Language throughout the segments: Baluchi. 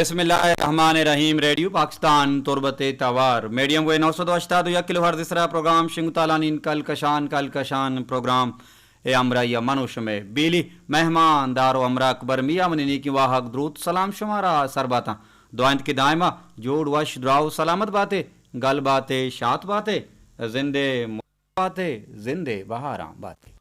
بسم اللہ الرحمن الرحیم۔ ریڈیو پاکستان تربت توار میڈیم ویو نو سد و ہشتاد و یک کلو ہرتز سرا پروگرام شنگ تالان ان کل کشان، کل کشان پروگرام اے ہمراہی ء من و شمے بیلی مہمان دار و ہمراہ اکبر میاں منی نیکی واہگ دروت سلام شمارا سر باتاں۔ دعا انت کہ دائما جوڑ وش دراہ و سلامت باتے، گل باتے، شات باتے، زندے باتے، زندے بہاراں باتے۔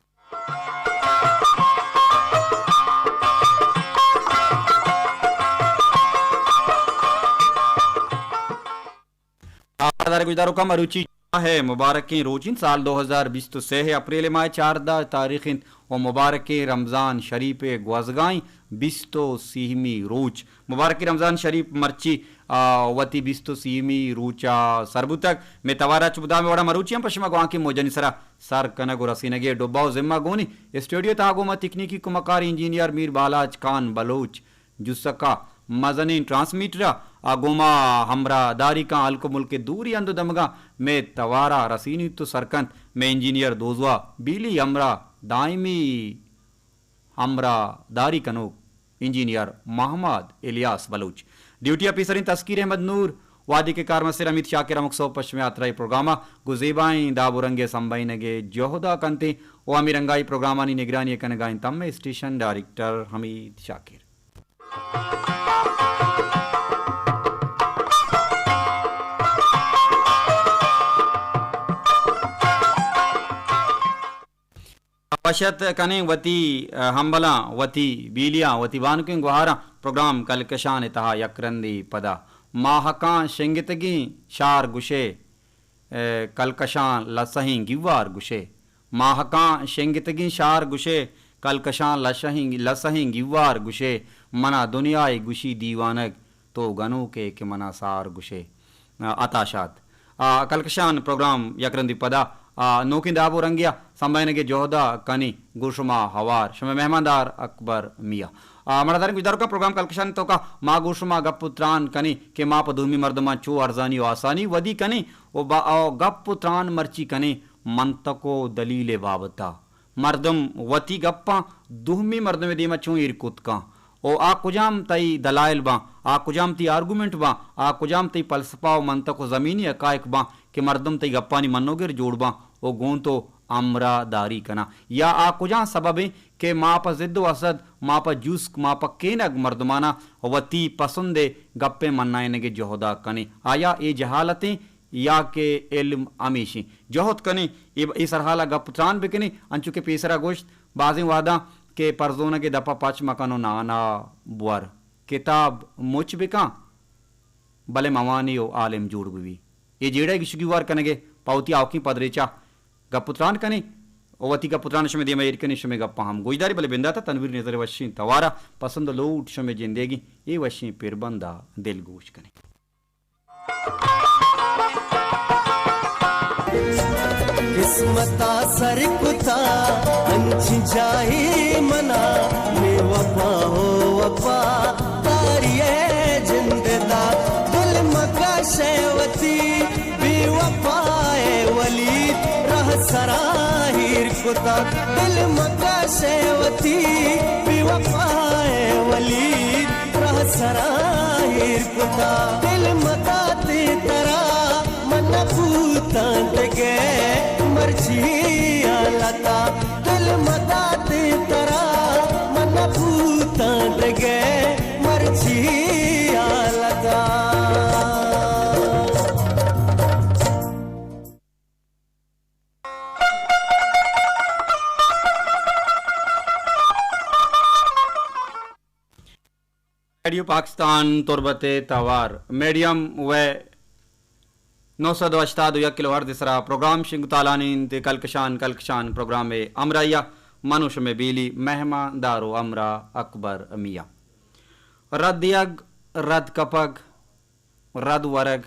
آ، دار گوشداروکاں، مروچی جمعہ ہے، مبارکیں روچ انت، سال دو ہزار بیست و سے ہے، اپریل ماہ چاردہ تاریخ انت و مبارکیں رمضان شریف گوزگائیں بیست و سیمی روچ۔ مبارکیں رمضان شریف مرچی، آ، وتی بیست و سیمی روچا سر بوتگ۔ مئے توارا چو مدام وڑا مروچی ہم پہ شما گوانکیں موجانی سرا سر کنگ و رسینگے ڈبہ و ذمہ گونی۔ اسٹوڈیو تہا گوں ما تکنیکی کمکار انجینئر میر بالاچ خان بلوچ جسکا، مزنیں ٹرانسمیٹرا آ گوں ما ہمراہ داری کن ہلک و ملک دوری ہند و دمگا مئے توارا رسینیت و سر کنت۔ مئے انجینئر دوزواہ بیلی ہمراہ دائمی ہمراہ داری کنوک انجینئر محمد الیاس بلوچ۔ ڈیوٹی ء پیسریں تسکیر احمد نور، وہدے کہ کارمستر حمید شاکر ہمک سہب پہ شمئے ہاترا اے پروگرام ء گوں زیبائیں داب و رنگ ء سمبہینگ ء جہد ء کنت و ہمے رنگا اے پروگرامانی نگرانی ء کنگا انت ہمے اسٹیشن ڈائریکٹر حمید شاکر۔ وش ات کنیں وتی، ء، ہمبلاں، وتی بیلیاں، وتی بانکیں گوہاراں پروگرام کلکشان ء تہا یک رندے پدا۔ ماہکاں شنگتگیں شار گشے، ء، کلکشان لسہیں گیوار گشے۔ ماہکاں شنگتگیں شار گشے، کلکشان لشہیں، لسہیں گیوار گشے۔ منا دنیائے گشی دیوانگ، تو گنوکے کہ منا سار گشے۔ ء، عطا شاد۔ ء، کلکشان پروگرام یک رندی پدا، ء، نوکیں داب و رنگیا سمبہینگے جہدا کنی گوں شما ہوار۔ شمئے مہماندار اکبر میاں۔ ء، مڑا داریں گوشداروکاں پروگرام کلکشان توکا ما گوں شما گپ و تران کنی کہ ما پہ دومی مردماں چو ارزانی و آسانی ودی کنی و با، او گپ و تران مرچی کنی منطق و دلیل بابتا۔ مردم وتی گپاں دومی مردمے دیما چون ایر کت کن و آ کجام تئی دلائل باں، آ کجام تئی آرگومنٹ باں، آ کجام تئی فلسفہ و منطق و زمینی حقائق باں کہ مردم تئی گپانی منوگر جوڑ باں و گوں تو ہمراہ داری کناں، یا آ کجام سبب ایں کہ ما پہ ضد و حسد، ما پہ جوسک، ما پہ کینگ مردماناں وتی پسندے گپیں منائینگے جہدا کنیں؟ آیا اے جہالتیں یا کہ علم ہمیشیں؟ جہد کنیں، اے، اے سرحالا گپ تران بکنیں، انچو کہ پیسرا گوشت، بازیں وہداں کہ پرزونگ ء دپ ء پچ مکن و نانا بور۔ کتاب مچ بکن، بلے موانی و عالم جوڑ ببی۔ اے جیڑہ ء گشگی وار کنگ ء پہ وتی آوکیں پدریچا گپ و تران کنیں و وتی گپ و تران شمئے دیما ایر کنیں، شمئے گپاں ہم گوشداری، بلے بندات ء تنویر نظر ء وشیں توارا پسند و لوٹ شمئے جندیگیں اے وشیں پربندا دلگوش کنیں۔ قسمتا سر کتا انچیں جاہے منا، بے وفا ہو وفا داری ء جند دا۔ دل مکش ء وتی بے وفا ء ولی، راہ سرا ہیر کتا۔ دل مکش ء وتی بے وفا ء ولی، راہ سرا ہیر کتا۔ دل مداتے ترا من بوتاں دگہ مرچی حالتا۔ دل مداتے ترا من بوتاں دگہ مرچی حالتا۔ ریڈیو پاکستان تربت ء توار میڈیم ویو نو سد و ہشتاد و یک کلو ہرتز ء سرا پروگرام شنگ تالان انت۔ کلکشان، کلکشان پروگرام ء ہمراہی ء من و شمئے بیلی مہمان دار و ہمراہ اکبر میاں۔ رد دیگ، رد کپگ، رد ورگ،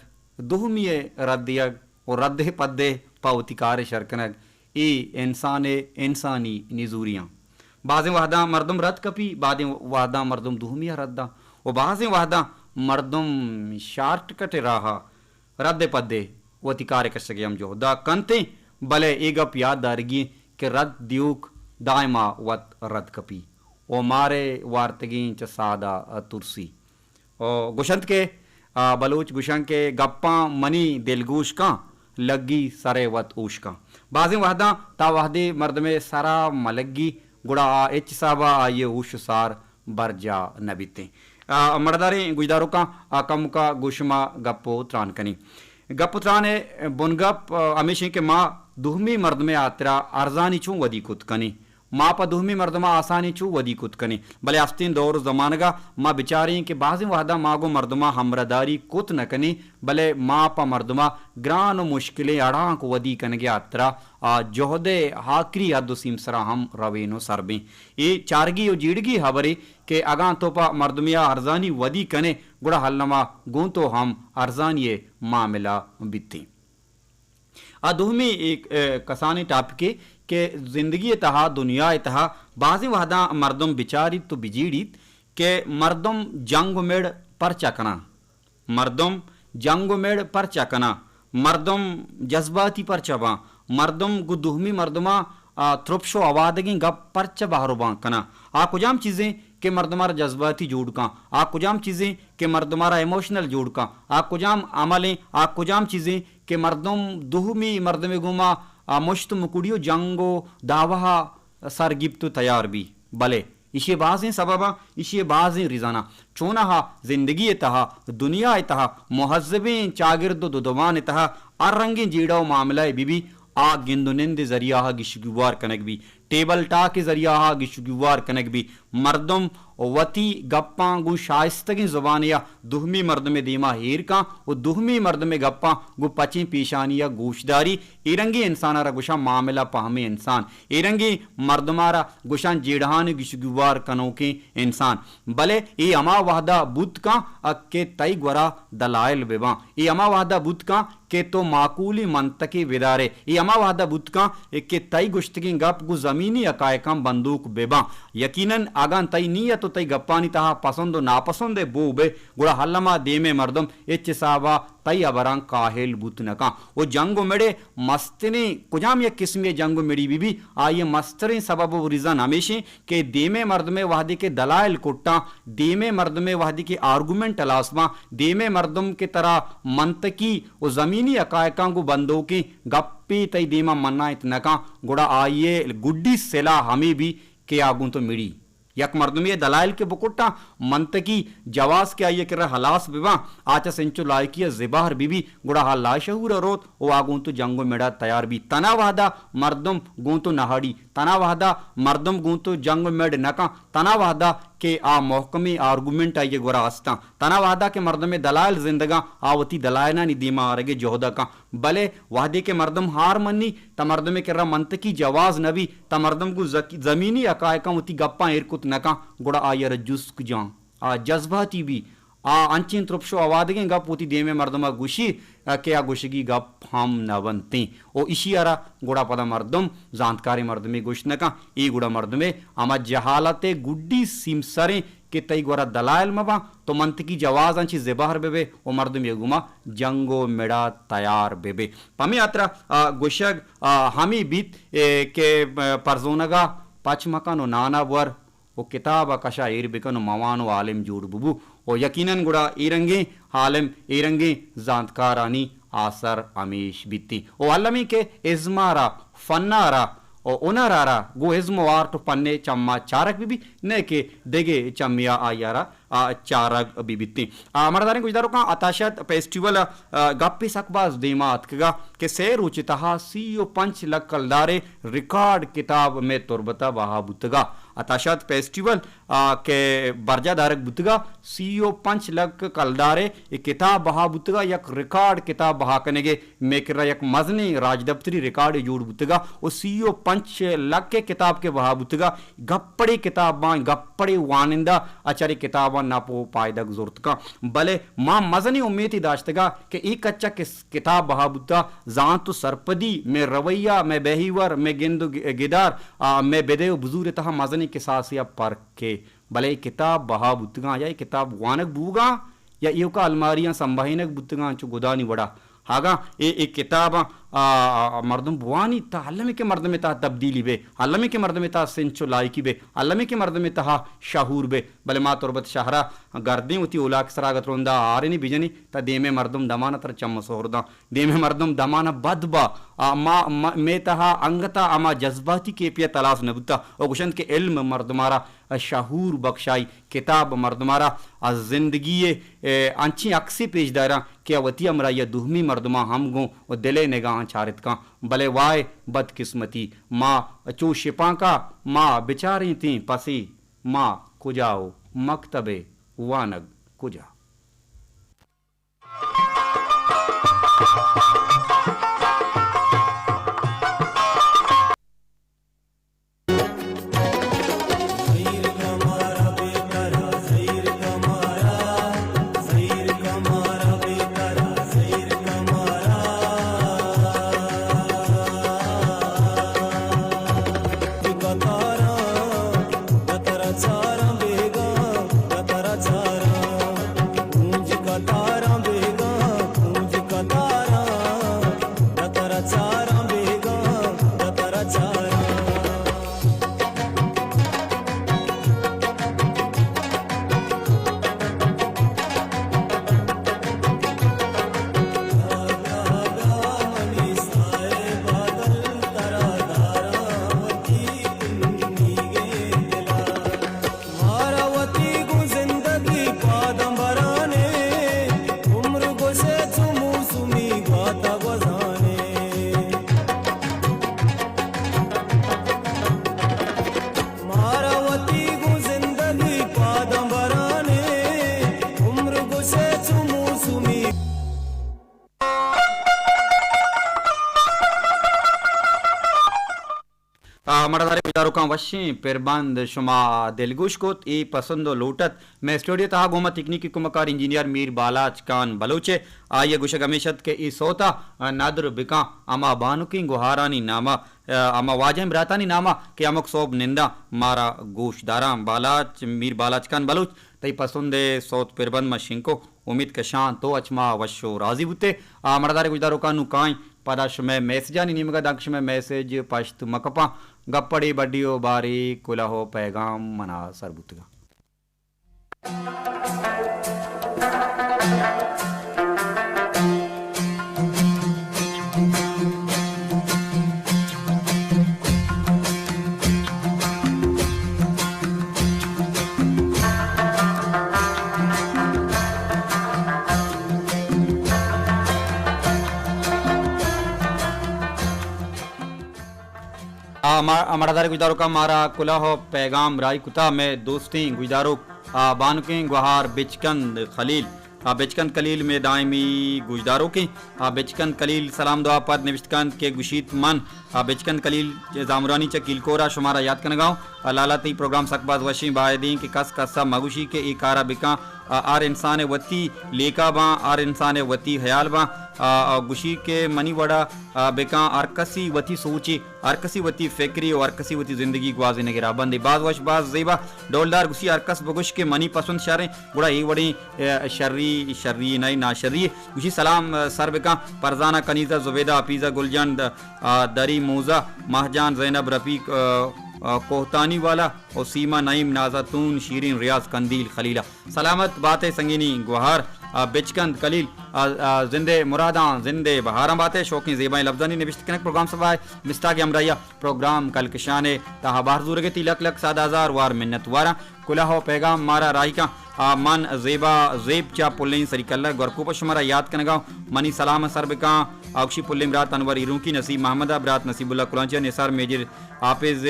دومی ء رد دیگ و رد ء پد ء پہ وتی کار ء شر کنگ، اے انسان ء انسانی نزوریاں۔ بازیں وہداں مردم رد کپی، بازیں وہداں مردم دومی ء رد داں و بازیں وہداں مردم شارٹ کٹ ء راہ ء رد ء پد ء وتی کار ء کشگ ء ہم جہد ء کنت انت، بلے اے گپ یات دارگی انت کہ رد دیوک دائما وت رد کپی و مارے وارتگیں چہ ساد ء ترسی۔ او گوشنت کہ، آ، بلوچ گوشاں کہ گپاں منی دلگوش کن، لگی سرے وت اوش کن۔ بازیں وہداں تا وہدے مردمے سرا ملگی، گڑا آ ہچ حسابا آئی ہوش و سار برجا نہ بیتیں۔ آ، مڑداریں گوشداروکاں، آ، کمکا گوشما گپ و تران کنیں۔ گپ و تران ء بنگپ، آ، ہمیشیں کہ ما دومی مردمے ہاترا ارزانی چون ودی کت کنیں۔ ما پہ دومی مردماں آسانی چو ودی کت کنیں، بلے استیں دور و زمانگا ما بچاریں کہ بازیں وہدا ما گوں مردماں ہمراہداری کت نہ کنیں، بلے ما پہ مردماں گران و مشکلیں اڑانک ودی کنگے ہاترا آ جہد ء ہاکری حد و سیمسرا ہم روین و سر بیں۔ اے چارگی و جیڑگی ہبرے کہ اگاں تو پہ مردمیا ارزانی ودی کنے، گڑا الما گوں تو ہم ارزانی ء معاملہ بیتیں۔ آ دومی ایک، اے، کسانیں ٹاپکے کہ زندگی ء تہا، دنیا ء تہا بازیں وہداں مردم بچاریت تو بجیڑیت کہ مردم جنگ و مڑ پرچا کناں، مردم جنگ و مڑ پرچا کناں، مردم جذباتی پرچا باں، مردم گوں دومی مردماں، آ، ترپش و ہوادگیں گپ پرچا بہر و بان کناں۔ آ کجام چیزیں کہ مردمارا جذباتی جوڑ کن، آ کجام چیزیں کہ مردمارا ایموشنل جوڑ کن، آ کجام عملیں، آ کجام چیزیں کہ مردم دومی مردمے گوما، آ، مشت مکڑی و جنگ و دعوہا سر گیپت و تیار بی۔ بلے ایشی بازیں سبباں، ایشی بازیں ریزناں۔ چونہا زندگی ء تہا، دنیا ء تہا، مہذبیں چاگرد و دودمان ء تہا ہر رنگیں جیڑہ و معاملہ ء بہ بی، آ گند و نند ء ذریعہ ء گیش و گیوار کنگ بی، ٹیبل ٹاک ء ذریعہ ء گیش و گیوار کنگ بی۔ مردم وتی گپاں گوں شائستگیں زبانے ء دومی مردم ء دیما ایر کن و دومی مردم ء گپاں گوں پچیں پیشانی ء گوشداری۔ اے رنگیں انسان ء را گوشاں معاملہ پہمیں انسان۔ اے رنگیں مردم ء را گوشاں جیڑہانی گیش و گیوار کنوکیں انسان۔ بلے اے ہما وہدا بوت کن کہ تئی گورا دلائل بباں۔ اے ہما وہدا بوت کن کہ تو معقولی منطقے بدارے۔ اے ہما وہدا بوت کن کہ تئی گوشتگیں گپ گوں زمینی حقائقاں بندوک بباں۔ یقیناً اگاں تئی نیت و تئی گپانی تہا پسند و ناپسند ء بو بہ، گڑا الما دیمے مردم ہچ حسابا تئی ہبراں کاہل بوت نہ کن۔ و جنگ و مڑے مستریں کجام یک قسمے جنگ و مڑی بہ بی، آئی ء مستریں سبب و ریزن ہمیشیں کہ دیمے مردمے وہدے کہ دلائل کٹاں، دیمے مردمے وہدے کہ آرگومنٹ ہلاس باں، دیمے مردم کہ ترا منطقی و زمینی حقائقاں گوں بندوکیں گپے تئی دیما منائت نہ کن، گڑا آئی ء گڈی سلاہ ہمے بی کہ آ گوں تو مڑی۔ یک مردمے ء دلائل کہ بکٹاں، منطقی جواز کہ آئی ء کرا ہلاس بباں، آ چہ سنچو لائقی ء زبہر بہ بی، گڑا آ لاشعور ء روت و آ گوں تو جنگ و مڑا تیار بی۔ تنا وہدا مردم گوں تو نہ ہڑی، تنا وہدا مردم گوں تو جنگ و مڑ نہ کن، تنا وہدا کہ آ محکمیں آرگومنٹ آئی ء گورا استاں، تنا وہدا کہ مردم ء دلائل زندگاں، آ وتی دلائلانی دیما آرگ ء جہد ء کن۔ بلے وہدے کہ مردم ہار منی، تا مردم ء کرا منطقی جواز نہ بی، تا مردم گوں زکی-، زمینی حقائقاں وتی گپاں ایر کت نہ کن، گڑا آئی ء را جست کجاں۔ آ جذباتی بی، آ انچیں ترپش و ہوادگیں گپ وتی دیمے مردم ء گوشی، آ، کہ آ گوشگی گپ ہم نہ بنتیں۔ و ایشی ء را گڑا پدا مردم زانتکاریں مردمے گوشت نہ کن، اے گڑا مردمے ہما جہالت ء گڈی سیمسریں کہ تئی گورا دلائل مہ باں، تو منطقی جوازاں چہ زبہر بہ بئے و مردم ء گوما جنگ و مڑا تیار بہ بئے۔ پمے ہاترا، آ، گوشگ، آ، ہمے بیت، اے، کہ، آ، پرزونگا پچ مکن و نانا بور و کتابا کشا ایر بکن و موان و عالم جوڑ ببو و یقیناً گڑا اے رنگیں عالم، اے رنگیں زانتکارانی آسر ہمیش بیتیں۔ و المی کہ ازم ء را، فن ء را، و ہنر ء را گوں ازم و آرٹ و فن ء چم ء چارگ بہ بیت، نئے کہ دگہ چمے ء آئی ء را، آ، چارگ بہ بیتیں۔ آ، مرداریں گوشداروکاں، عطا شاد فیسٹیول ء، آ، گپے سک باز دیما اتکگ ء کہ سئے روچ ء تہا سی و پنچ لکھ کلدار ء ریکارڈ کتاب مئے تربت ء بہا بوتگ ء۔ عطا شاد فیسٹیول، آ، کہ برجا دارگ بوتگ ء، سی و پنچ لکھ کلدار ء اے کتاب بہا بوتگ ء، یک ریکارڈ کتاب بہا کنگ ء مئے کرا یک مزنیں راجدپتری ریکارڈے جوڑ بوتگ ء و سی و پنچ لکھ ء کتاب کہ بہا بوتگ ء، گپڑے کتاباں، گپڑے وانندہ ء چرے کتاباں نپ و پائدگ زرت کن۔ بلے ما مزنیں امیتے داشتگ ء کہ اے کچ ء کہ کتاب بہا بوت ء، زانت و سرپدی، مئے رویہ، مئے بہیور، مئے گند و گ-، گدار، آ، مئے بدے و بزور ء تہا مزنیں کساسے ء پرک کئے۔ بلے اے کتاب بہا بوتگاں یا اے کتاب وانگ بوگاں یا ایوکا الماریاں سمبہینگ بوتگاں چو گدانی وڑا۔ اگاں اے، اے کتاباں آ، آ، مردم بوانی تا المی کہ مردم تہا تبدیلی بے، المی کہ مردم تہا سنچ و لائکی بے، المی کہ مردم تہا شعور بے۔ بلے ما تربت شہرا گردیں وتی اولاک سرا گت روندا آرنی بجنی تا دیمے مردم دمانا تر چم سہر داں۔ دیمے مردم دمانا بد با۔ آ، ما، ما، مے تہا انگتا اما جذباتی کیفیت تلاس نہ بوتا۔ او گوشنت کہ علم مردمارا شعور بخشائی، کتاب مردمارا از زندگی ء، ء، انچیں عکسے پیش داراں کہ آ وتی ہمراہی ء دومی مردماں ہم گوں و دل ء نگاہاں چارت کن۔ بلے وائے بدقسمتی، ما چو شپانکا ما بچاریں تیں پسے ما کجا و مکتب ء وانگ کجا؟ مارا وتی گوں زندگی پاداں برانے، عمر گوشے چو موسمی گواتا گوزانے۔ مارا وتی گوں زندگی پاداں برانے، عمر گوشے چو موسمی۔ آ، مڑداریں گوشداروکاں، وشیں پربند شما دلگوش کت۔ اے پسند و لوٹ ات۔ مئے اسٹوڈیو تہا گوں ما تکنیکی کمکار انجینئر میر بالاچ کان بلوچ ء۔ آئی ء گوشگ ہمیش ات کہ اے سوت ء ندر بکاں ہما بانکیں گہارانی نام ء، ہما واجہیں براتانی نام ء کہ ہمک سہب ننداں مارا گوش داراں۔ بالاچ، میر بالاچ کان بلوچ، تئی پسند ء سوت پربند ما شنگ کو۔ امیت کشاں تو اچ ما وش و راضی بوتے۔ آ، مڑداریں گوشداروکاں، نوں کائیں پدا شمئے میسجانی نیمگا، دانکہ شمئے میسج پشت مکپاں۔ گپ اڑے بڈی و بارے کلہ و پیغام منا سر بوتگاں۔ آ، ما-، مڑداریں گوشداروکاں، مارا کلہ و پیغام راہی کتا مئے دوستیں گوشداروک، آ، بانکیں گوہار بچکند خلیل۔ آ، بچکند خلیل مئے دائمی گوشداروکیں۔ آ، بچکند خلیل سلام دعا پد نوشت کنت کہ گوشیت من، آ، بچکند خلیل زامرانی چہ کیلکورا شمارا یات کنگا اوں۔ آ، لالا تئی پروگرام سک باز وشیں، بایدیں کہ کس کسا مگوشی کہ اے کارا بکاں۔ آ، ہر انسان ء وتی لیکہ باں، ہر انسان ء وتی ہیال باں۔ آ، آ، گوشی کہ منی وڑا، آ، بکاں، ہر کسی وتی سوچے، ہر کسی وتی فکرے و ہر کسی وتی زندگی گوازینگ ء راہ بندے۔ باز وش، باز زیبا۔ ڈولدار گوشی ہر کس بگوش کہ منی پسند شریں، گڑا اے وڑیں، آ، شری، شری نئے ناشری۔ گوشی سلام، آ، سر بکاں۔ فرزانہ، کنیزہ، زبیدہ، حفیظہ، گل جان، آ، دری موزہ، ماہ جان، زینب، رفیق، آ، آ، کوہتانی والا و سیما، نعیم، نازا، تون، شیرین، ریاض، قندیل، خلیلہ۔ سلامت بات ئے سنگینی گوہار، آ، بچکند خلیل، آ، آ، زندے مراداں، زندے بہاراں بات ئے، شوقیں زیبائیں لبزانی نبشت کنگ پروگرام سبا ئے، مستاگ ہمراہیا پروگرام کلکشان ئے تہا بہر زورگ ئے، تئی لک لک سد ہزار وار منت واراں۔ کلہ و پیغام مارا راہی کن، آ، من زیبا زیب چا پلیں سری کلہ گورکوپ شمارا یاد کنگا، منی سلام سر بکاں، آ، گوشی پلیں برات انور ایرونکی، نسیم محمد، برات نصیب اللہ کلانچیا، نثار میجر حافظ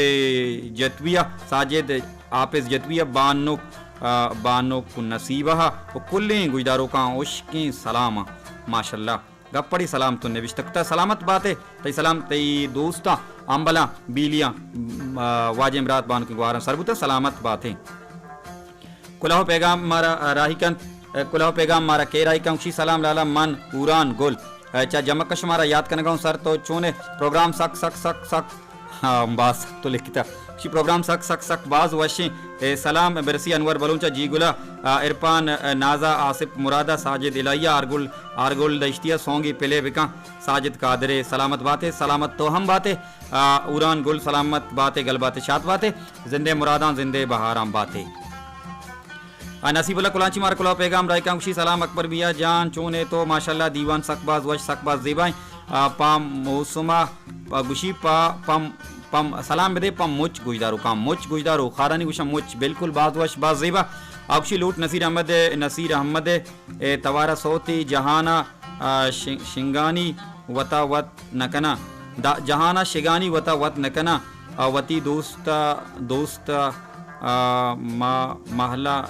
جتویا، ساجد حافظ جتوی ء بانک، آ، بانک نصیبہ ء و کلیں گوشداروکاں ہشکیں سلام ء۔ ماشاءاللہ، گپ اڑے سلام تو نبشتہ کتہ۔ سلامت بات ئے، تئی سلام تئی دوستاں، امبلاں، بیلیاں، م، آ، واجہیں برات بانکیں گوہاراں سر بوتہ، سلامت بات ئے۔ کلہ و پیغام مارا، آ، راہی کنت، آ، کلہ و پیغام مارا کئے راہی کنت؟ گوشی سلام لالا، من ہوران گل، آ، چہ جمک ء شمارا یات کنگا اوں۔ سر تو چون ئے؟ پروگرام سک سک سک سک ہاں، باز سک تو لکھتا۔ شی پروگرام سک، سک، سک باز وشیں۔ اے سلام برسی انور بلوچ ء، جی گلا، آ، عرفان، آ، نازا، آصف مرادا، ساجد الہیا، آرگل، آرگل دشتیا، سونگی پلے بکاں۔ ساجد قادرے، سلامت باتے، سلامت تو ہم باتے۔ آ، اوران گل، سلامت باتے، گل باتے، شات باتے۔ زندے مراداں، زندے بہاراں باتے۔ آ، نصیب اللہ کلانچی مارا کلوہ پیغام رائکاں، گوشی، سلام اکبر میاں جان، چون ئے تو؟ ماشاءاللہ، دیوان سک باز وش، سک باز زیبائیں۔ آ، پا موسما، پا گوشی، پا، پم، پم، سلام بدے پا مچ گوشداروکاں، مچ گوشدارو، خارانی گوشاں مچ، بالکل باز وش، باز زیبا۔ آ، گوشی، لوٹ نصیر احمد، نصیر احمد، اے توارا سوتی جہانا، آ، شنگ-، شنگانی وتا وت نکناں۔ دا جہانا شگانی وتا وت نکناں۔ آ، وتی دوست، دوست، آ، ما، محلہ،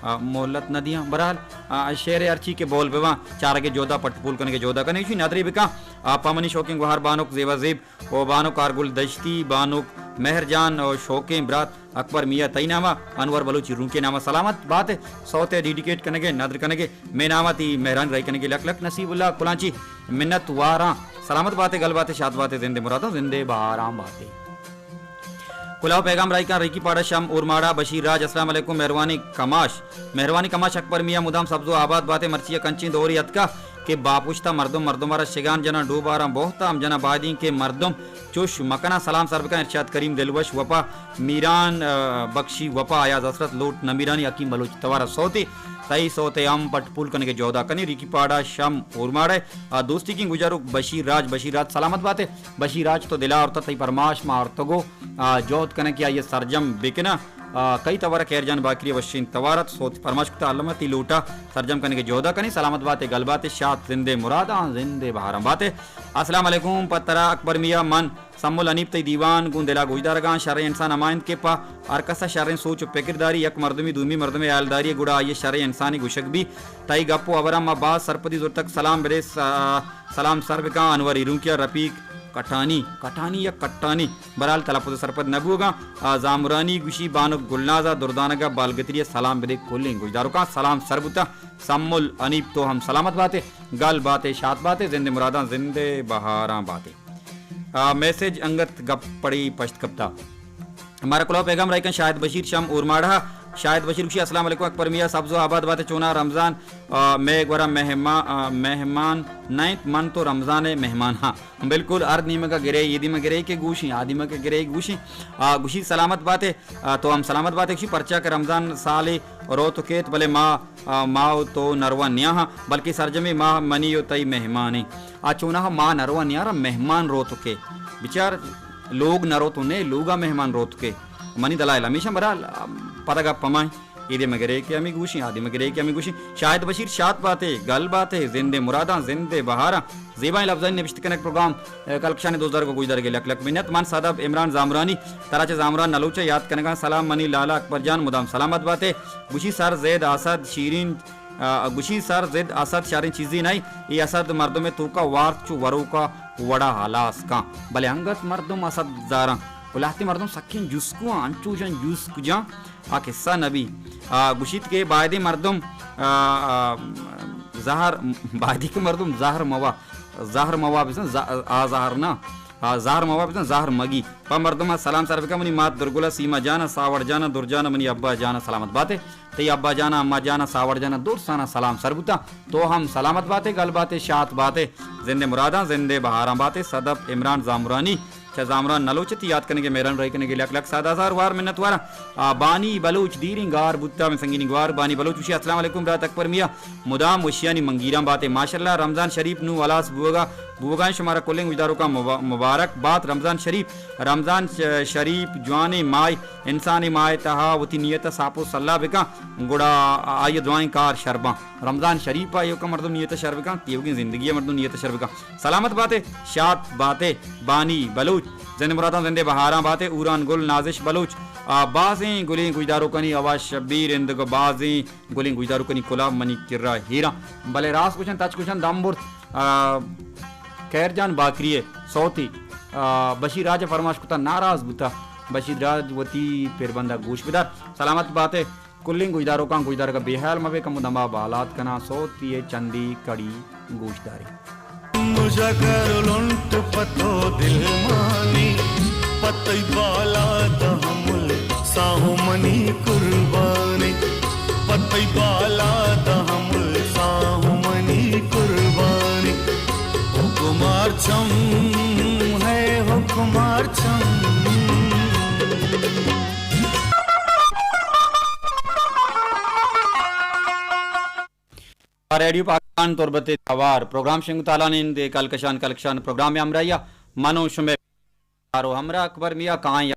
آ، مہلت نہ دیاں۔ برحال، آ، شعر ہرچی کہ بول بباں، چارگ ء جہدا پٹ پول کنگ ء جہدا کنیں، ایشی ندرے بکاں۔ آ، پہ منی شوقیں گوہار بانک زیبا زیب و بانک آرگل دشتی، بانک مہر جان و شوقیں برات اکبر میاں تئی ناما، انور بلوچی رونکے ناما سلامت بات۔ سوت ء ڈیڈیکیٹ کنگے، ندر کنگے، مے ناما تی مہران رائی کنگے لک لک۔ نصیب اللہ کلانچی منت واراں۔ سلامت باتے، گل باتے، شاد باتے، زندے مراداں، زندے بہاراں باتے۔ کلاو پیغام رائی کن، ریکی پاڑا شم اورماڑا بشیر راج، السلام علیکم، مہروانی کماش، مہروانی کماش اکبر میاں مدام سبز و آباد باتے، مرچی یک انچیں دورے اتکا کہ باپشتا مردم مردم را شگان جناں، ڈوباراں بہتام جناں، بایدیں کہ مردم چوش مکناں۔ سلام سر بکن ارشاد کریم دلوش وپا میران، آ، بخشی وپا ایاز حسرت لوٹ نمیرانی حکیم بلوچ توارا سوتے، تئی سوتے ہم پٹ پول کنگے جہدا کنی۔ ریکی پاڑا شم اورماڑے، آ، دوستی کی گجاروک بشیر راج، بشیر راج سلامت باتے۔ بشیر راج تو دلا آورتا، تئی پرماش ما آورتگو، آ، جہد کناں کہ آئی سرجم بکناں۔ آ، کئی توارا خیر جان باکری وشین توارت سوت پرماش کتا، علامہ تی لوٹا سرجم کنگے جہدا کنی۔ سلامت باتے، گل باتے، شات زندے مراداں، زندے بہاراں باتے۔ السلام علیکم، پہ ترا اکبر میاں، من سمل حنیف تئی دیوان گوں دلا گوشدارگاں۔ شریں انسان ہما انت کہ پہ ہر کسا شریں سوچ و پکر داری، یک مردمی دومی مردمے ہیالداری گڑا آئی شریں انسانی گوشگ بی۔ تئی گپ و ہبراں ما باز سرپدی زرتگ۔ سلام بدے، س-، سلام سر بکاں انور ایرونکیا، رفیق کٹانی، کٹانی یا کٹانی، برحال تلفظ سرپد نہ بوگاں۔ آ، زامرانی گوشی بانک گلنازا دردانگا بالگتری سلام بدے کلیں گوشداروکاں۔ سلام سر بوتا۔ سمل انیب تو ہم سلامت باتے، گل باتے، شات باتے، زندے مراداں، زندے بہاراں باتے۔ آ، میسج انگت گپ پڑی پشت کپتا۔ مارا کلو پیغام رائکن شاہد بشیر شم اورماڑہ۔ شاہد بشیر گوشی، السلام علیکم اکبر میاں، سبز و آباد باتے، چونا رمضان، آ، مے گورا مہما-، آ، مہمان نہ انت، من تو رمضان ء مہمان ہاں۔ بالکل ہر نیمگا گرے، یہ دیما گرے کہ گوشیں، آ دیما کہ گرے گوشیں۔ آ، گوشی سلامت باتے، آ، تو ہم سلامت باتے، گوشی پرچا کہ رمضان سالے روت کیت، بلے ما، آ، ما و تو نروا نیاہاں، بلکہ سرجمیں ما منی و تئی مہمانیں۔ آ چوناہا ما نروا نیاں را مہمان روت کے۔ بچار لوگ نروت نے، لوگا مہمان روت کے۔ منی دلائل ہمیشہ برحال، آ، پدا گپ ہمائیں۔ ایدے مگرے کہ ہمیں گوشیں، آدے مگرے کہ ہمیں گوشیں۔ شاہد بشیر شات باتے، گل باتے، زندے مراداں، زندے بہاراں۔ زیبائیں لبزانی نبشتہ کنگ پروگرام، اے، کلکشان دوزدار کو گوشدارگے لک لک منت۔ من صدف عمران زامرانی، ترا چہ زامران نلوچ یات کنگاں۔ سلام منی لالا اکبر جان، مدام سلامت باتے۔ گوشی سر زید اسد شیرین، آ، گوشی سر زید اسد شریں چیزے نئی۔ اے اسد مردم توکا وارت چو وروکا وڑا ہلاس کن۔ بلے انگت مردم اسد زاراں۔ و لہتے مردم سکیں جسکواں، انچوشاں جسک جاں۔ آ قصہ نبی۔ آ، گوشیت کہ بایدیں مردم، آ، آ، زہر، بایدیں کہ مردم زہر موا، زہر موا بزن، ز-، آ زہر نہ، آ زہر موا بزن، زہر مگی۔ پہ مردم سلام سر بکن، منی مات درگل، سیما جان، ساوڑ جان، در جان، منی ابا جان، سلامت باتے۔ تئی ابا جان، اما جان، ساوڑ جان، درسانا سلام سر بوتا۔ تو ہم سلامت باتے، گل باتے، شات باتے۔ زندے مراداں، زندے بہاراں باتے۔ صدف عمران زامرانی۔ چہ زامران نلوچ تی یات کنگے، مہران رائی کنگے، لک لک سد ہزار وار منت وارا۔ آ، بانی بلوچ دیریں گار بوتا، من سنگینی گوار۔ بانی بلوچ گوشی، السلام علیکم برات اکبر میاں، مدام وشیانی منگیراں باتے۔ ماشاءاللہ رمضان شریف نوں ہلاس بوگا، بوگا شمارا کلیں گوشداروکاں مبا-، مبارک بات رمضان شریف۔ رمضان ش-، شریف جوانیں ماہ، انسانی ماہ تہا وتی نیت ساپ و سلا بکاں، گڑا آئی درائیں کار شرباں۔ رمضان شریف ء ایوکا مردم نیت شر بکاں، تیوگیں زندگی ء مردم نیت شر بکاں۔ سلامت باتے، شات باتے، بانی بلوچ، زند مراداں زندے بہاراں باتے، اوران گل نازش بلوچ، آ، بازیں گلیں گوشداروکانی آواز شبیر اندگہ بازیں گلیں گوشداروکانی کلا منی کرا ہیراں۔ بلے راست گوشن، تچ گوشن دم برت، آ، خیر جان باکری ء سوتی، آ، بشیر راج ء فرماش کتا، ناراض بوتا۔ بشیر راج وتی پربندا گوش بدار۔ سلامت باتے۔ کلیں گوشداروکاں گوشدارگ ء بے ہیال مبے، کمو دما بالاد کناں، سوتی ء چندی کڑی گوشدارے۔ مجا کر لنٹ پتو دل مانی، پہ تئی بالاد ہمل ساہ منی قربانی، پہ تئی بالاد ہمل ساہ منی قربانی۔ حکمار چم ہے، حکمار چم۔ ریڈیو پاکستان تربت ءِ توار پروگرام شنگ تالان اِنت۔ کلکشان کلکشان پروگرام ءِ ہمراہی ءَ من و شمے و ہمراہ اکبر میاں کائیں۔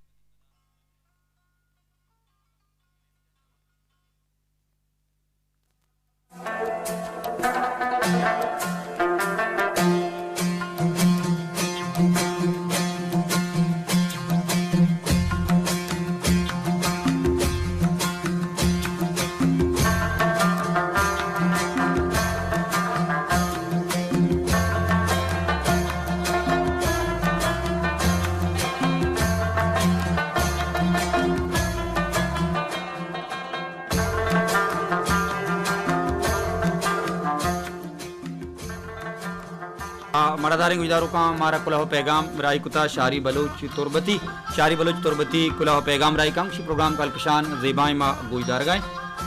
آ، مڑاداریں گوشداروکاں، مارا کلوہ ءُ پیگام راہی کتا شاری بلوچ تربتی، شاری بلوچ تربتی کلوہ ءُ پیگام راہی کاں، گوشی پروگرام کلکشان زیبائیں ما گوشدارگا ایں۔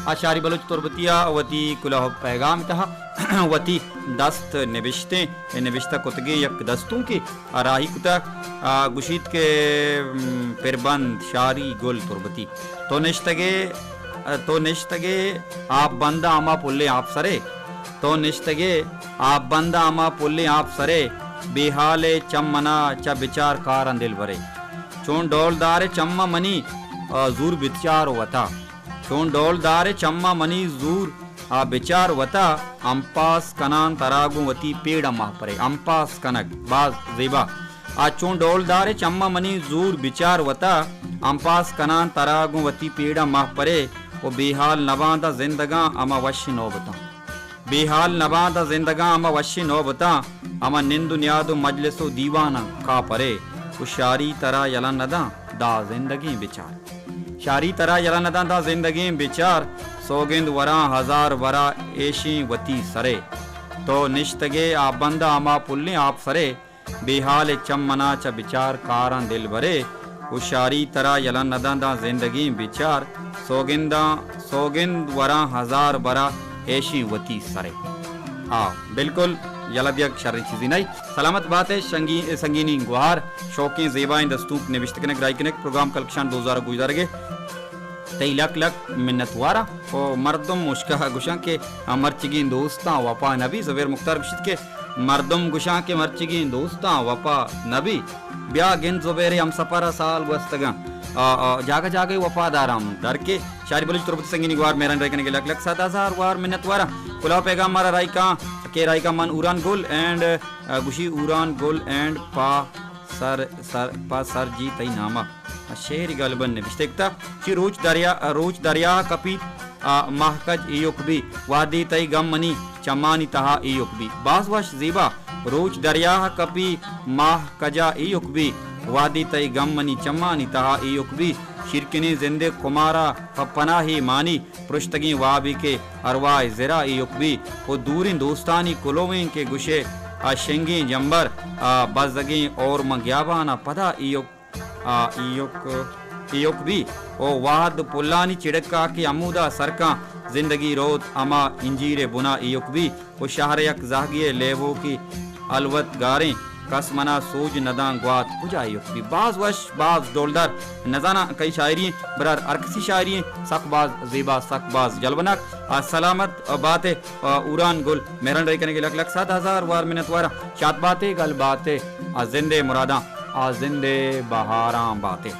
آ شاری بلوچ تربتی ءَ وتی کلوہ ءُ پیگام تہا وتی دست نبشتیں، نبشتہ کتگیں یک دستونکے آ راہی کتگ، آ گوشیت کہ، م، پربند شاری گل تربتی۔ تو نشتگے، تو نشتگے آپ بنداں ہما پلیں آپسرے، تو نشتگے آپ بنداں ہما پلیں آپسرے، بے حال ءِ چم منا چہ بچار کاراں دلبرے۔ چون ڈولدار ءِ چماں منی، آ، زور بچار وتا۔ چون ڈولدار ءِ چماں منی زور آ بچار وتا، امپاس کنان ترا گوں وتی پیڑ ءَ ماہ پرے۔ امپاس کنگ باز زیبا۔ آ چون ڈولدار ءِ چماں منی زور بچار وتا، امپاس کنان ترا گوں وتی پیڑ ءَ ماہ پرے، و بے حال نباں داں زندگاں ہما وشیں نوبتاں۔ بے حال نباں داں زندگاں ہما وشیں نوبتاں، ہما نند و نیاد و مجلس و دیواناں کاپرے، و شاری ترا یلہ نداں داں زندگیں بچار۔ شاری ترا یلہ نداں داں زندگیں بچار، سوگند وراں ہزار برا ایشیں وتی سرے۔ تو نشتگے آپ بنداں ہما پلیں آپسرے، بے حال ءِ چم منا چہ بچار کاراں دلبرے، و شاری ترا یلہ نداں داں زندگیں بچار، سوگنداں، سوگند وراں ہزار برا ایشیں وتی سرے۔ آ، بالکل یلہ دیگ شریں چیزے نہ۔ سلامت بات ئے شنگی-، سنگینی گوہار، شوقیں زیبائیں دستونک نبشتہ کنگ، راہی کنگ، پروگرام کلکشان دوزار گوشدارگ ءِ تئی لک لک منت واراں۔ و مردم مشکا گوشاں کہ مرچگیں دوستاں وپا نبی۔ زبیر مختار گوشیت کہ مردم گوشاں کہ مرچگیں دوستاں وپا نبی۔ بیا گند زبیر ہمسفر ءَ سال گوستگاں۔ آ، آ، جاگہ جاگہ وپاداراں درکے۔ شاری بلوچ تربت سنگینی گوار مہران راہی کنگ ءِ لک لک صد ہزار وار منت واراں۔ کلوہ ءُ پیغام مارا راہی کاں کہ راہی کاں من اوران گل اینڈ، آ، گوشی اوران گل اینڈ پا سر، سر، پا سر جی تئی ناما۔ شعر غالباً نبشتہ کتا۔ چی روچ دریا، روچ دریا کپی، آ، ماہ کج ایوک بی، وہدی تئی گم منی چمانی تہا ایوک بی۔ باز وش زیبا۔ روچ دریا کپی، ماہ کجا ایوک بی، وہدی تئی گم منی چمانی تہا ایوک بی۔ شیرکنیں زندے کمارا پہ پناہے مانی، پرشتگیں وابے کہ ارواہ زرا ایوک بی، و دوریں دوستانی کلوہیں کہ گشے آ شنگیں جمبر، آ بزگیں اور من گیابانا پدا ایوک آ، ایوک، ایوک بی۔ او وہد پلانی چڑکا کہ ہمودا سرکاں زندگی روت، ہما انجیرے بنا ایوک بی۔ او شہر یک زہگی لیووکی الوت گاریں، کس منا سوج نداں گوات کجا ایوک بی۔ باز وش، باز ڈولدار۔ نزاناں کئی شاعری ایں، برار ہر کسی شاعری ایں، سک باز زیبا، سک باز جلوناک۔ آ، سلامت بات ئے، آ، اوران گل، مہران راہی کنگ ءِ لک لک صد ہزار وار منت واراں۔ شات بات ئے، گل بات ئے، آ زند ءِ مراداں، آ زند ءِ بہاراں بات ئے۔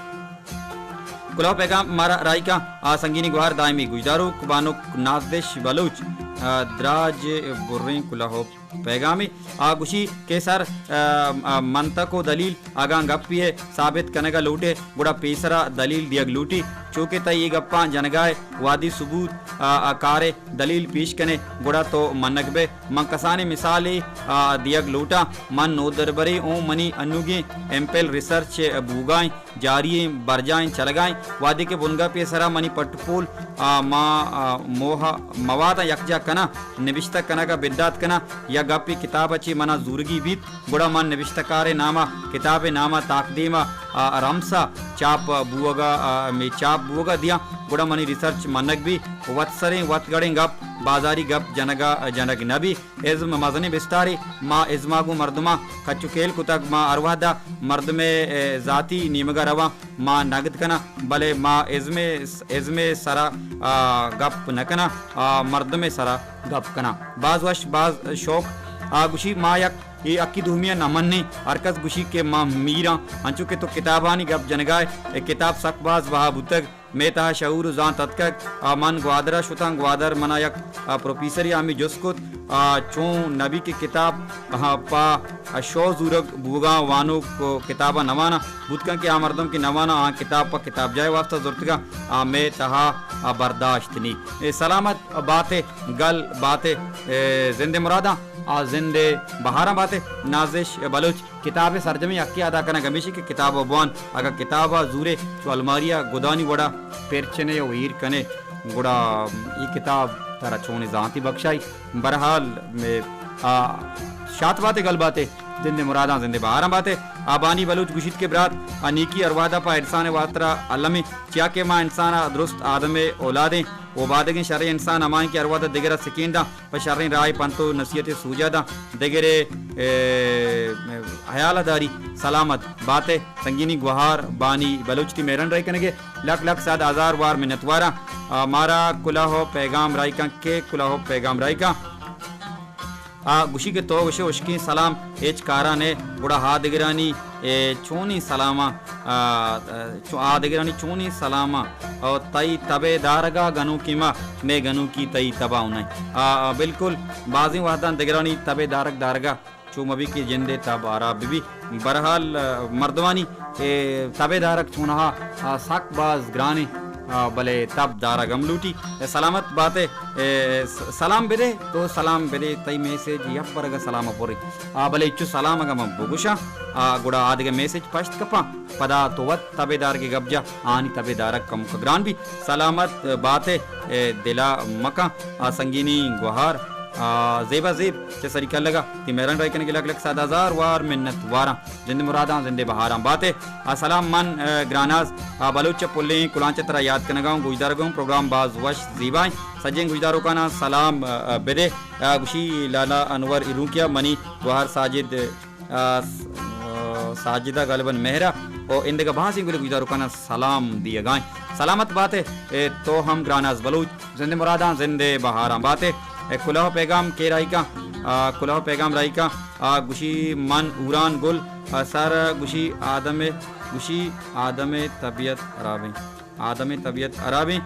کلوہ ءُ پیغام مارا راہی کاں، آ سنگینی گوہار دائمی گوشداروک بانک نازش بلوچ، آ، دراج بریں کلوہ ءُ پیغامے۔ آ گوشی کہ سر، آ، آ، منطق ءُ دلیل اگاں گپے ءَ ثابت کنگ ءَ لوٹ ئے، گڑا پیسرا دلیل دیگ لوٹی۔ چو کہ تئی اے گپاں جنگا ئے، وہدی ثبوت، آ، آ، کار ئے، دلیل پیش کن ئے، گڑا تو منگ بئے۔ من کسانیں مثالے، آ، دیگ لوٹاں۔ من نودربرے اوں، منی انوگیں ایم پیل ریسرچ بوگا ایں، جاری ایں، برجا ایں، چلگا ایں۔ وہدے کہ بنگپے ءِ سرا منی پٹ پول، آ، ما، آ، موہ، مواداں یکجا کناں، نبشتہ کنگ ءَ بدات کناں، یا گپے کتاب ءَ چہ منا زورگی بیت، گڑا من نبشتہ کار ءِ نام ءَ، کتاب ءِ نام ءَ تاکدیم ءَ آ، رمسا چاپ بوگا، آ، می چاپ بوگا دیاں، گڑا منی ریسرچ منگ بی، وت سریں وت گڑیں گپ، بازاری گپ جنگا، جنگ نہ بی۔ ازم مزنیں بستارے، ما ازما گوں مردماں کچ و کیل کتگ، ما ہر وہدا مردمے، اے، ذاتی نیمگا رواں، ما نگد کناں، بلے ما ازمے، ازمے سرا، آ، گپ نہ کناں، آ، مردمے سرا گپ کناں۔ باز وش، باز شوق۔ آ، گوشی ما یک اے اکی دومی ء نہ منیں، ہر کس گوشی کہ ما میراں، انچو کہ تو کتابانی گپ جنگائے، اے کتاب سک باز بہا بوتگ، مئے تہا شعور و زانت اتکگ۔ آ، من گوادر ء شتاں، گوادر منا یک، آ، پروفیسرے ہمے جست کت، آ، چون نبی کہ کتاب، آ، پہ، آ، شو زورگ بوگاں، وانوک و کتاباں نہ واناں، بوتکاں کہ آ مردم کہ نہ واناں، آ کتاب پہ کتاب جاہ ء واسطہ زرتگاں، آ مئے تہا، آ، برداشت نی۔ اے سلامت بات ء گل بات ء، اے، زند ء مراداں، آ زند ء بہاراں بات ء۔ نازش بلوچ کتاب ء سرجمیں حقے ادا کنگ ہمیشی کہ کتاب ء بوان، اگاں کتاب ء زورے چو الماری ء گدانی وڑا پرچنے و ایر کنے، گڑا اے کتاب ترا چونیں زانتی بخشائی۔ برحال، مے، آ، شات بات ء گل بات ء، زند ء مراداں زند ء بہاراں بات ء۔ آ بانی بلوچ گوشیت کہ برات، آ نیکی ہر وہدا پہ انسان ء واترا الم انت، چیا کہ ما انسان ء درست آدم ء اولاد ایں۔ اوبادگیں شریں انسان ہما انت کہ ہر وہد ء دگر ء سکین داں، پہ شریں راہ ء پنت و نصیحت ء سوج ء داں، دگر ء، اے، حیال ء داری۔ سلامت بات ء سنگینی گوہار بانی بلوچ، تئی مہران راہی کنگ ء لک لک صد ہزار وار منتواراں۔ آ، مارا کلوہ و پیغام راہی کن، کے کلوہ و پیغام راہی کن۔ آ گوشی کہ تو گوشے ہشکیں سلام ہچ کارا نئے، گڑا آ دگرانی، اے، چونیں سلاماں، آ، چو-، آ دگرانی چونیں سلاماں، او تئی تب ء دارگا گنوکیں ما، مئے گنوکی تئی تبا اوں نئے۔ آ، آ، بالکل، بازیں وہداں دگرانی تب ء دارگ دارگا چو مبی کہ جند ء تب ہراب بہ بی۔ برحال، آ، مردمانی، اے، تب ء دارگ چونہا، آ، سک باز گرانیں، آ، بلے تب دارگ ہم لوٹی۔ اے، سلامت بات ء، اے، س-، سلام بدے، تو سلام بدے، تئی میسج یک برگ ء سلام ء پرے۔ آ، بلے چو سلام اگاں من بگوشاں، آ، گڑا آ دگہ میسج پشت کپاں، پدا تو وت تب ء دارگ ء گپ جا، آنی تب ء دارگ کمک گران بی۔ سلامت بات ء، اے، دلا مکن، آ، سنگینی گوہار، آ، زیبا زیب چہ سری کلگا، تئی مہران راہی کنگ ء لک لک صد ہزار وار منت واراں۔ زند مراداں، زند بہاراں بات ئے۔ آ، سلام من، آ، گراناز، آ، بلوچ چہ پلیں کلانچ ء ترا یات کنگا اوں، گوشدارگا اوں، پروگرام باز وش زیبا ایں۔ سجیں گوشداروکاناں سلام، آ، آ، بدے۔ آ، گوشی لالا انور ایرونکیا منی گوہر ساجد، آ، س-، آ، ساجدہ غالباً مہرا او اندگہ بازیں گلیں گوشداروکاناں سلام دیگا ایں۔ سلامت بات ئے، اے، تو ہم گراناز بلوچ۔ زند مراداں، زند بہاراں بات ئے۔ اے کلوہ پیغام کے راہی کاں؟ آ، کلوہ پیغام راہی کاں۔ آ، گوشی من اوران گل، آ، سر گوشی آدم، گوشی آدم طبیعت خرابیں۔ آدم طبیعت خرابیں۔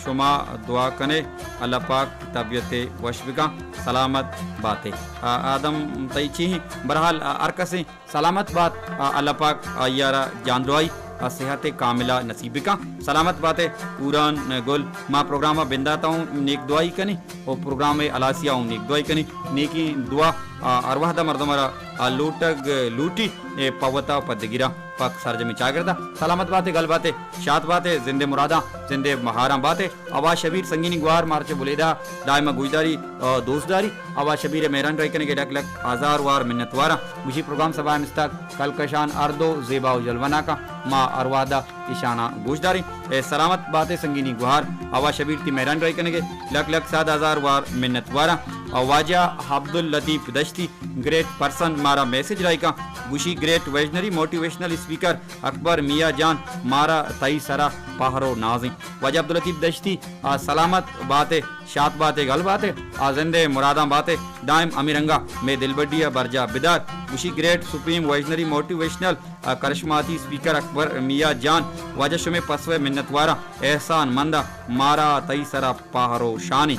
شما دعا کنے اللہ پاک طبیعت وش بکاں۔ سلامت بات ئے۔ آ، آدم تئی چی ہیں؟ برحال، آ، ہر کسیں سلامت بات، آ، اللہ پاک آئی ء را جان دراہی، آ، صحت کاملہ نصیب بکن۔ سلامت بات ئے پوران گل، ما پروگرام ء بندات ء اوں نیک دعائی کنیں و پروگرام ء ہلاسی ء اوں نیک دعائی کنیں۔ نیکیں دعا، آ، ہر وہد ء مردم ء را، آ، لوٹگ لوٹی، اے، پہ وت ء پہ دگراں پہ سرجمیں چاگرد ء۔ سلامت بات ئے، گل بات ئے، شات بات ئے، زند مراداں، زند مہاراں بات ئے۔ آواز شبیر سنگینی گوہار مارا چہ بلیدہ دائم گوشداری، آ، دوستداری۔ آواز شبیر ء مہران راہی کنگ ء لک لک ہزار وار منت واراں۔ گوشی پروگرام سبا مستاگ کلکشان ہر دو زیبا و جلوہ ناکاں، ما ہر وہدا ایشاناں گوشداریں۔ اے سلامت بات ئے سنگینی گوہار، آواز شبیر تئی مہران راہی کنگ ء لک لک صد ہزار وار منت واراں۔ آ، واجہ عبداللطیف دشتی گریٹ پرسن مارا میسج راہی کاں، گوشی گریٹ ویژنری موٹیویشنل اسپیکر اکبر میاں جان، مارا تئی سرا پہر و نازیں۔ واجہ عبداللطیف دشتی، آ، سلامت بات ئے، شات بات ئے، گل بات ئے، آ، زند ئے، مراداں بات ئے، دائم ہمے رنگا مئے دلبڈی ء برجاہ بدار۔ گوشی گریٹ سپریم ویژنری موٹیویشنل، آ، کرشماتی اسپیکر اکبر میاں جان، واجہ شمے پسو ء منت واراں، احسان مند ء، مارا تئی سرا پہر و شانے۔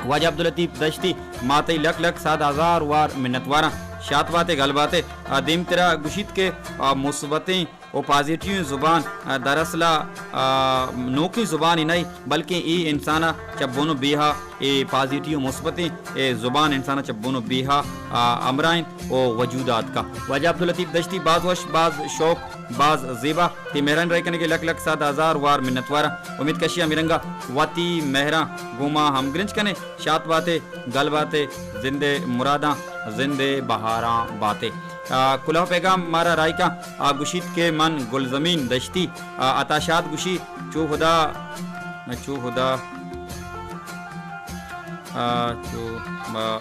واجہ عبداللطیف دشتی، ما تئی لک لک صد ہزار وار منت واراں۔ شات بات ئے، گل بات ئے۔ آ، دیمترا گوشیت کہ، آ، مثبتیں و پازیٹیویں زبان، آ، دراصل ء، آ، نوکیں زبانے نہ، بلکیں اے انسان ء چہ بن و بیہا اے پازیٹیو و مثبتیں اے زبان انسان ء چہ بن و بیہا، آ، ہمراہ انت و وجود ء آتکا۔ واجہ عبداللطیف دشتی، باز وش، باز شوق، باز زیبا۔ تئی مہران راہی کنگ ء لک لک صد ہزار وار منت واراں۔ امیت کشی ہمے رنگا وتی مہراں گوں ما ہمگرنچ کنے۔ شات بات ئے، گل بات ئے، زند ئے مراداں، زند ئے بہاراں بات ئے۔ آ، کلوہ پیغام مارا راہی کاں، آ، گوشیت کہ من گلزمین دشتی، آ، عطا شاد گوشی، چو ہدا، چو ہدا، آ، چو، آ،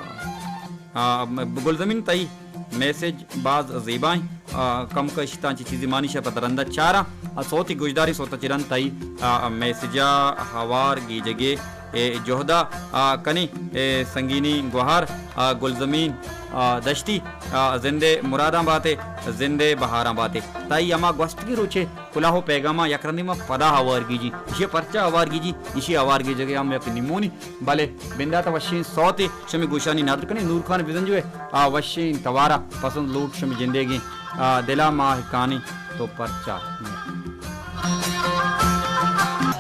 آ، گلزمین تئی میسج باز زیبائیں، آ، کمکش تاں چی چیزی مانی شہ پہ درندہ چاراں، آ، سوتی گوشداری سوتا چرن تئی، آ، میسجا ہوار گیجگے اے جہدا، آ، کنی، اے سنگینی گوہار، آ، گلزمین، آ، دشتی، آ، زندے مراداں باتے، زندے بہاراں باتے۔ تئی ہما گوستگی روچے کلاہ و پیغاماں یک رندی ما پدا ہوار گیجی۔ ایشی پرچا ہوار گیجی؟ ایشی ہوار گیجگے ہم یک نیمونی، بلے بندات وشین سوتے شمی گوشانی نادر کنی۔ نور خان بزنجوے آ وشین توارا پسند لوٹ شمی جندگی، آ، دلا ماہ کانی تو پرچا۔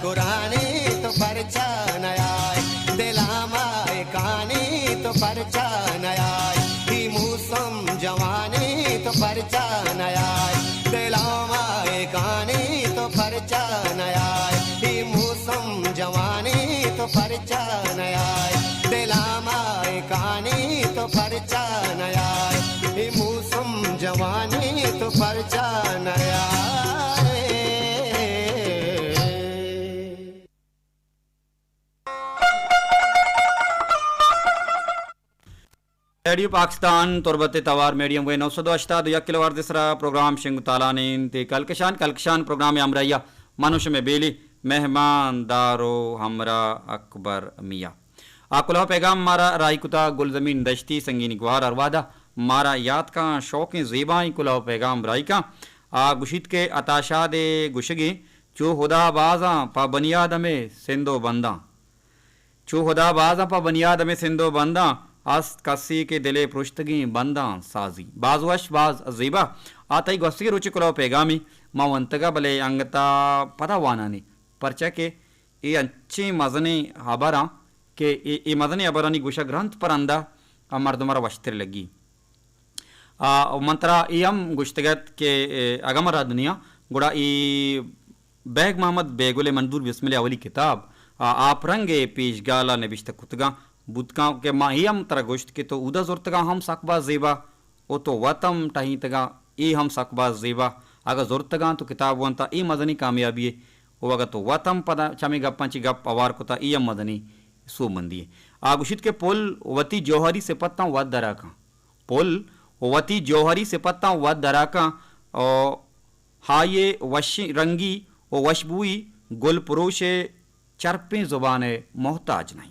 قرآنی تو پرچا نیائے، دلا ماہ کانی تو پرچا نیائے، ہی موسم جوانی تو پرچا نیائے، دلا ماہ کانی تو پرچا نیائے، ہی موسم جوانی تو پرچا نیائے، دلا ماہ کانی تو پرچا نیائے، ہی موسم جوانی تو پرچا نیائے۔ ریڈیو پاکستان تربت توار میڈیم ویو نو سد و ہشتاد و یک کلو ہرتز سرا پروگرام شنگ تالان انت۔ کلکشان، کلکشان پروگرام ہمراہیا من و شمے بیلی مہمان دار و ہمراہ اکبر میاں۔ آ کلوہ پیغام مارا راہی کتا گلزمین دشتی سنگینی گوہار ہر وہدا مارا یات کاں، شوقیں زیبائیں کلوہ پیغام راہی کاں۔ آ گوشیت کہ عطا شاد ء گوشگیں چو ہدا بازاں پہ بنی آدم ء سندھ و بنداں۔ چو ہدا بازاں پہ بنی آدم ء سندھ و بنداں، است کسے کہ دل ء پرشتگیں بنداں سازی۔ باز وش، باز زیبا۔ آ تئی گوستگیں روچے کلوہ پیغامی ما ونتگا، بلے انگتا پدا وانانی، پرچا کہ اے انچیں مزنیں ہبراں کہ اے، اے مزنیں ہبرانی گوشگ رند پہ رندا آ مردم ء را وشتر لگی۔ آ، من ترا اے ہم گوشتگ ات کہ، اے، اگاں من رد نیاں، گڑا اے بیگ محمد بیگل ء منظور بسمل ء اولی کتاب، آ، آپ رنگ ء پیشگال ء نبشتہ کتگاں بوت کاں کہ ما اے ہم ترا گوشت کہ تو اودا زرتگاں ہم سک باز زیبا، او تو وت ہم ٹہینتگاں، اے ہم سک باز زیبا۔ اگاں زرتگاں تو کتاب ونتا، اے مزنیں کامیابی ء۔ او اگاں تو وت ہم پدا چمے گپاں چی گپ اوار کتا، اے ہم مزنیں سوبمندی ء۔ آ گوشیت کہ پل وتی جوہری سپتاں وت درا کن۔ پل وتی جوہری سپتاں وت درا کن، او ہائی ء وش رنگی و وشبوئی گل پروش ء چرپیں زبان ء محتاج نہ انت۔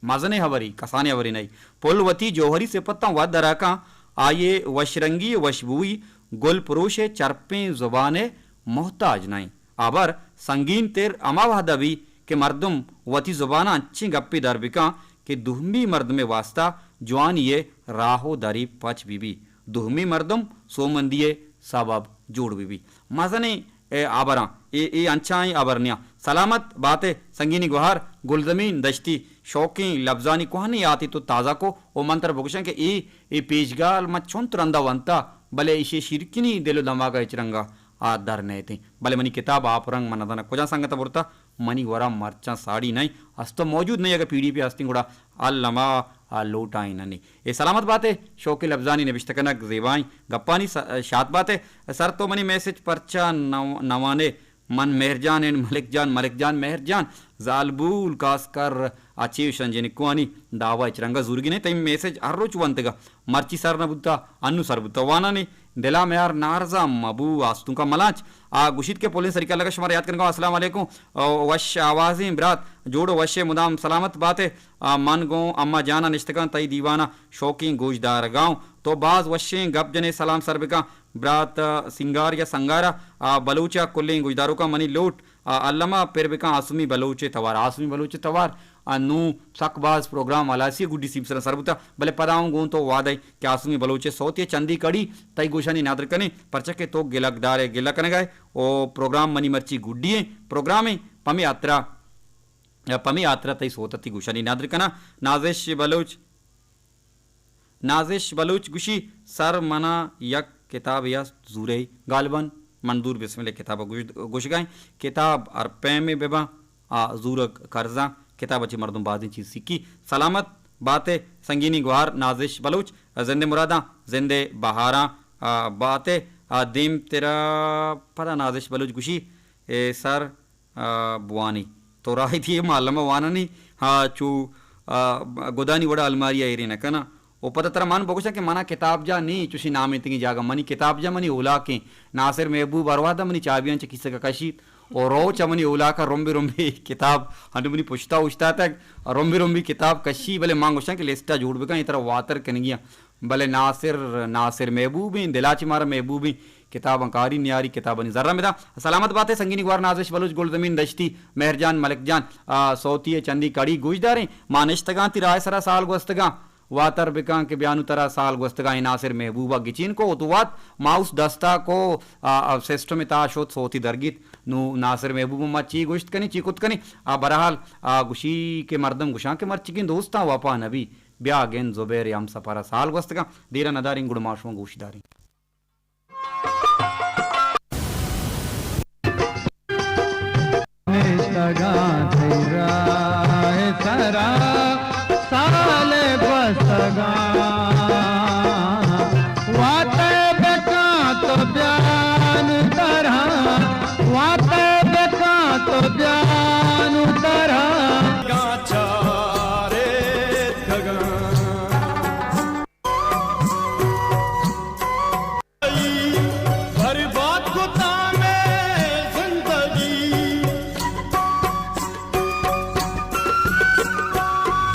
مزنیں ہبری، کسانیں ہبری نہ انت۔ پل وتی جوہری سپتاں وت درا کن، آئی ء وش رنگی و وشبوئی گل پروش ء چرپیں زبان ء محتاج نہ انت۔ ہبر سنگین تر ہما وہد ء بی کہ مردم وتی زبان ء انچیں گپے در بکن کہ دومی مردم ء واستا جوانی ء راہ و دری پچ بہ بی، دومی مردم سوبمندی ء سبب جوڑ بہ بی۔ مزنیں اے ہبراں، اے، اے انچائیں ہبر نیاں۔ سلامت باتے سنگینی گوہار گلزمین دشتی، شوقیں لبزانی کوہنیں یاتے تو تازہ کو۔ او من ترا بگوشاں کہ اے، اے پیشگال من چنت رندا ونتا، بلے ایشی شیرکنی دل و دماغ ء ہچ رنگا آ در نیتیں۔ بلے منی کتاب آپ رنگ من نزاناں کجا سنگت ء برتا، منی گورا مرچاں ساڑی نئیں، است و موجود نئیں۔ اگہ پی ڈی پی ہستیں گڑا الما آ لوٹائیننی۔ اے سلامت باتے، شوقیں لبزانی نبشتہ کنگ، زیبائیں گپانی س-، شات باتے۔ سر تو منی میسج پرچا نو-، نوانے؟ من مہر جان این ملک جان، ملک جان مہر جان، زالبول کاسکر، آ چے وشاں جنکوانی دعوی ہچ رنگا زورگی نئیں۔ تئی میسج ہر روچ ونتگا، مرچی سر نہ بوتا، انو سر بوتا۔ وانانی دلا میار نارزا مبو آستونکا ملانچ۔ آ گوشیت کہ پولیں سریکا لگا شمارا یات کنگا۔ السلام علیکم۔ او وش آوازیں برات، جوڑ و وشے مدام سلامت باتے۔ آ، من گوں اما جان ء نشتگاں تئی دیوان ء شوقیں گوشدارگاں۔ تو باز وشیں گپ جنے، سلام سر بکاں برات، آ، سنگار یا سنگار ء، آ، بلوچ ء کلیں گوشداروکاں منی لوٹ، آ، الما پر بکاں آسمی بلوچ ء توار، آسمی بلوچ ء توار۔ آ، نوں سک باز پروگرام ہلاسی ء گڈی سیمسراں سر بوتا، بلے پدا اوں گوں تو وعدہ کہ آسمی بلوچ ء سوتی ء چندی کڑی تئی گوشانی نادر کنیں، پرچا کہ تو گلگ دار ء گلہ کنگ ء او پروگرام منی مرچی گڈی ایں پروگرام ایں، پمے ہاترا پمے ہاترا تئی سوت ء تئی گوشانی نادر کناں۔ نازش بلوچ، نازش بلوچ گوشی، سر منا یک کتابے است زورئی، غالباً منظور بسمل ء کتاب ء گوش-، گوشگائیں۔ کتاب ہر پیمے بباں، آ زورگ کرزاں، کتاب ء چہ مردم بازیں چیز سکی۔ سلامت باتے سنگینی گوہار نازش بلوچ، زند ء مراداں، زند ء بہاراں، آ، بات ء، آ، دیم ترا پدا نازش بلوچ گوشی، اے سر، آ، بوانی۔ تو راہی تھی معلم وانانی، آ، چو، آ، گدانی وڑا الماری ء ایرے نہ کناں۔ او پدا ترا من بگوشاں کہ منا کتاب جا نی، چوشی نامینتگیں جاگہ منی کتاب جا منی اولاکیں۔ ناصر محبوب ہر وہدا منی چابیاں چہ کیسگ ء کشیت۔ او روچ ء منی اولاک ء رمبے رمبے کتاب ہنڈو منی پشتا اوشتاتگ، رمبے رمبے کتاب کشی، بلے من گوشاں کہ لسٹ ء جوڑ بکن، اے ترا واتر کنگی آں۔ بلے ناصر، ناصر محبوب ایں، دلا چہ مارا محبوب ایں، کتاباں کاری نیاری، کتابانی زراں بدا۔ سلامت باتے سنگینی گوار نازش بلوچ، گلزمین دشتی، مہر جان، ملک جان، آ، سوتی ء چندی کڑی گوش داریں۔ ما نشتگاں تی راہ سرا سال گوستگاں۔ واتر بکن کہ بیا نوں ترا سال گوستگاں اے ناصر محبوب ء گچین کو، تو وت ماؤس دستا کو، آ، آ، سسٹم ء تہا شت، سوتی درگیت۔ نوں ناصر محبوب ء ما چی گوشت کنیں، چی کت کنیں؟ آ، بہرحال، آ، گوشی کہ مردم گوشاں کہ مرچیگیں دوستاں وپا نبی۔ بیا گند زبیر ء ہمسفر ء سال گوستگاں۔ دیر ء نداریں، گڑا ما شما گوش داریں۔ نشتگاں تئی راہ ء سرا سال گوستگاں۔ واتئے بکاں تو بیا نوں ترا، واتئے بکاں تو بیا نوں ترا۔ گاں چارتگاں۔ برباد کتا مئے زندگی،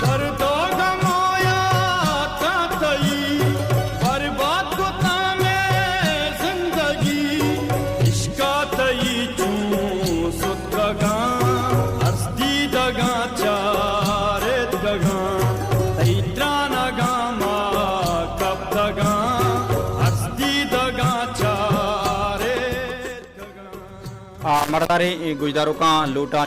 درد و غم و یاتاں تئی، برباد کتا مئے زندگی، عشقا تئی چون ستکگاں، ارس دیدگاں چارتکگاں، تئی ترانگاں ما کپتگاں، ارس دیدگاں چارتکگاں۔ آ، مرداریں گوشداروکاں لوٹاں۔